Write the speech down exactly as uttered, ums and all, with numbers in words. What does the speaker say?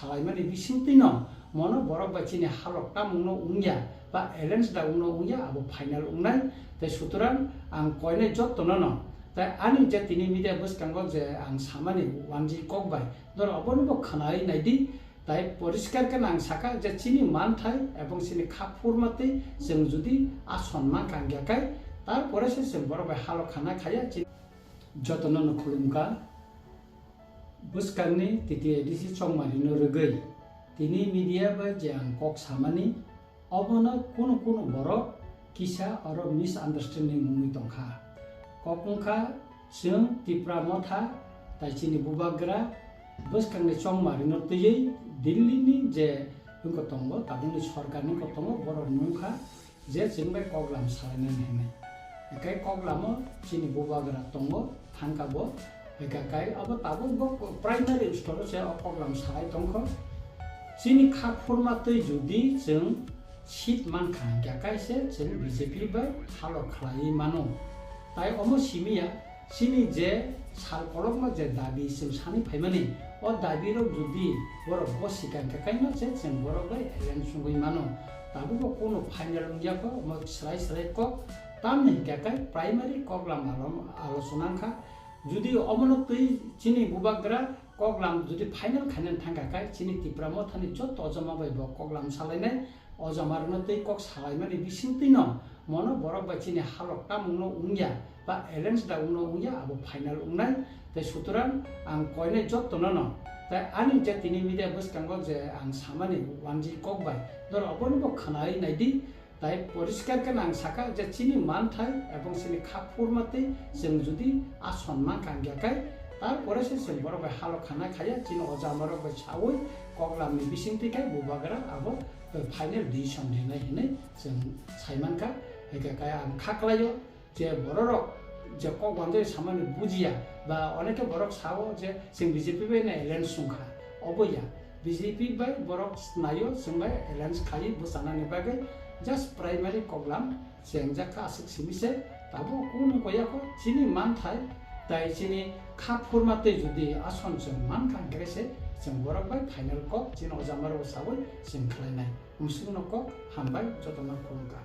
salaimani bisingtwino mono borok bai chini halok tamungno wngya ba alliance da wngno wngya abo final wngnai. Tei sutorang ang koinai jottono no tei ani je tini media bwskango je ang samani wanjwi kok bai norok obono bo khwnai naidi. Tai poriskar khe ang saka je chini manthai ebong chini kha phurmatwi chwng jodi ason mankha hwnkhe kai, tarpore se chwng borok bai halok khana khaya chini jotono no khulumkha. Bwskangni T T A D C chongmarino rwgwi tini media bai je ang kok samani, obono kunu kunu borok kisa oro misunderstanding wngwi tongkha. Kok wngkha chwng Tipra Motha tai chini bubagra bwskangni chongmarino twiwi Delhi ni je wngkha tongo, tabukni sorkarni wngkha tongo, borok nungkha je chwng bai koklam salainani hinwi. Hwnkhe koklamo chini bubagra tongo, thangkha bo. Hwnkhe kai abo tabuk bo primary store se o koklam salai tongkho. Chini kha phurma twi jodi chwng seat mankha hwnkhe kaise chwng B J P bai halok khlaiwi mano. Tai omo simiya, chini je sal kolokma je dabi chwng sani phaimani, o dabi rok jodi borok bo sikang khe kaino se chwng borok bai alliance wngwi mano. Tabuk bo kunu final wngya kho, omo swrai swrai kok, tamni hwnkhe kai primary koklam alo-, alochona wngkha. Jodi omono twi chini bubagra koklam jodi final khainani thangkha kai chini Tipra Mothani joto ojama bai bo koklam salainai, ojamarokno tei kok salaimani bisingtwino mono borok bai chini halok tamungno wngya ba alliance da wngno wngya abo final wngnai. Tei sutorang ang koinai jottono no tei ani je tini media bwskango je ang samani wanjwi kok bai norok obono bo khwnai naidi. Tai poriskar khe ang saka je chini manthai ebong chini kha phurmatwi chwng jodi ason mankha hwnkhe kai, tarpore se chwng borok bai halok khana khaya chini ojamarok bai sawi koklamni bisingtwi kai bubagra abo final decision rinai hinwi chwng saimankha. Hwnkhe kai ang kha klaio je bororok je kok wanjai samani bujiya ba onekhe borok sao je chwng B J P bai no alliance wngkha, obo ya. B J P bai borok naio chwng bai alliance khaiwi bwchanani bagwi just primary koklam chengjak kha aswk simi se, tabuk kunu koya kho chini manthai tai chini kha phurma tei jodi ason chwng mankha hwnkhe se chwng borok bai final kok chini ojamarok sawi chwng khlainai. Musukno kok hambai jotono khulumkha.